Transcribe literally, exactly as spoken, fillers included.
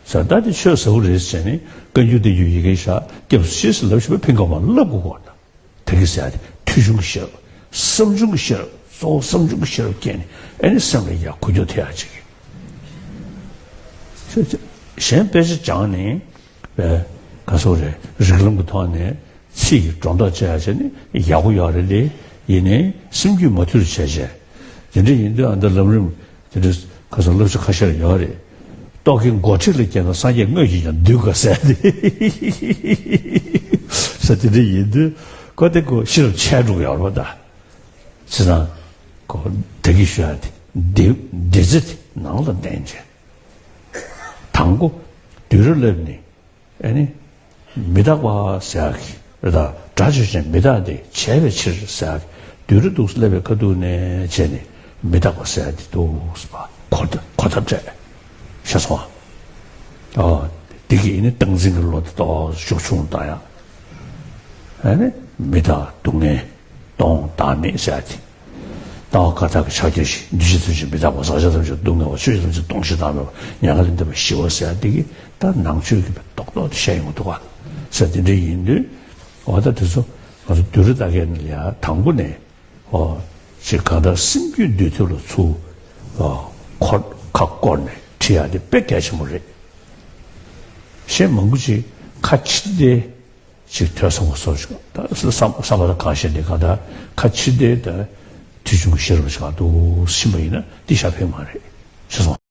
ཟེར། ད་དེ་ཆོས་ཟབ་པོ་རེད་ཟེར་ནས་བཀའ་འགྱུར་བསྟན་འགྱུར་ཡི་གེ་བཞག། སྐྱབས་སུ་མཆི་ཟེར་ལབ་ཤེས་པ་ཕན་གོ་མ། ལབ་དགོས་གོ་ད། ད་གིན་ཟེར་ཡ་དེ་ཐོས་བྱུང་གི་ཤེས་རབ། བསམ་བྱུང་གི་ཤེས་རབ། གཙོ་བོ་བསམ་བྱུང་གི་ཤེས་རབ་སྐྱེས་ནས་ཨ་ནི་སེམས་ལ་ཡ་འགུལ་སྐྱོད་ཐེབས་ཡ་ཅིག་གི། གཞན་དཔེ་ཆ་སྦྱངས་ནས་པའི་ག་སོགས་རེད། རིགས་ལམ་གྱི་ཐོག་ནས་ཚིག་གི་སྒྲོ་འདོགས་བཅད་ཡ་བྱས་ནས་ཡག་པོ་ཡོད་རེད་དེ། ཡིན་ནའི་སེམས་རྒྱུད་མ་ཐུལ་བྱས་བྱས། དེ་འདྲ་ཡིན་དུས་ཨ་ད་ལམ་རིམ་དེ་འདྲ་ག་སོགས་བསླབ་བྱ་ཁ་ཤས་ཡོད་རེད། རྟོག་གེའི་འགོ་ཁྲིད་ལ་སྐྱེས་ན་སངས་རྒྱས་དངོས་ཀྱིས་ཀྱང་འདུལ་དགོས་ཟེར་ཏེ། ས་དེ་འདྲ་ཡིན་དུས་ཁོ་དེ་ཁོ་ཤེས་རབ་ཆད་འགྲོ་གི་ཡོད་རེད་པ་ད། བྱས་ཙང་ཁོ་ད་གིན་ཞུ་ཡ་དེ་འདི་འདི་ཚེ་དེ་ནང་ལ་བསྟན་བྱས། དང་པོ་བསྡུས་གྲྭ་བསླབས་ནས་ཨ་ནི་མི་རྟག་པ་ཟེར་ཡ་གི་རེད་ད། སྒྲ་ཆོས་ཅན་མི་རྟག་སྟེ་བྱས་པའི་ཕྱིར་ཟེར་ཡ་གི་བསྡུས་གྲྭ་འདུག་སེ་བསླབ་པའི་ཁ་ཐུག་ནས་བྱས་ནས་མི་རྟག་པ་ཟེར་ཡ་དེ་འདུག་སེ་གོ་བརྡ་གོ་བརྡ་སྤྲད། ཤེས་སོང་ཨ། ཨ་འདི་གི་ཨ་ནི་སྟངས་འཛིན་གྱི་བློ་དེ་ཏོག་ཙམ་ཤུགས་ཆུང་བཏང་ཡ། ཨ་ནི་མི་རྟག་སྡུག་བསྔལ་སྟོང་བདག་མེད་ཟེར་ཡ་དེ། ལྟ་བ་བཀའ་རྟགས་ཀྱི་ཕྱག་རྒྱ་བཞི། འདུས་བྱས་ཐམས་ཅད་མི་རྟག་པ། ཟག་བཅས་ཐམས་ཅད་སྡུག་བསྔལ་བ། ཆོས་ཅན་ཐམས་ཅད་སྟོང་ཞིང་བདག་མེད་པ། ཉེས་དགག་ལས་འདས་པ་ཞི་བ་ཟེར་ཡ་འདི་གི་ད་ནང་ཆོས་ཀྱི་རྡོག་རྡོག་དེ་བཤད་ཡོང་གི་འདུག་ག་ཟེར། དེ་འདྲ་ཡིན་དུས་འོ་ད་དེ་ཚོ་ང་ཚོ་བསྡུས་གྲྭ་ལྟ་མཁན་ལ་ཡ་དང་པོ་ནས་འོ་ཅིག་གང་ལྟར་སེམས་རྒྱུད་འདུལ་ཐབས་ལ་ཚུར་འོ་ཁོ་ཁ་བསྐོར་ནས་ཁྲིད་ཡ་དེ་དཔེ་གལ་ཆེན་པོ་རེད། གཞན་མང་པོ་ཅིག་ཁ་ཕྱིར་བལྟས། ཅིག་ཐོས་བསམ་པ་སོགས་ཤིག་ད་བསམ་བསམ་པ་དང་གང་ཤེས་ནས་གང་ལྟར་ཁ་ཕྱིར་བལྟས་ད་ཐོས་བྱུང་གི་ཤེས་རབ་ཞིག་འདུག་ཕྱིན་པ་ཡིན་ན་འདི་ཞག་ཕན་མ་རེད། ཤེས་སོང་།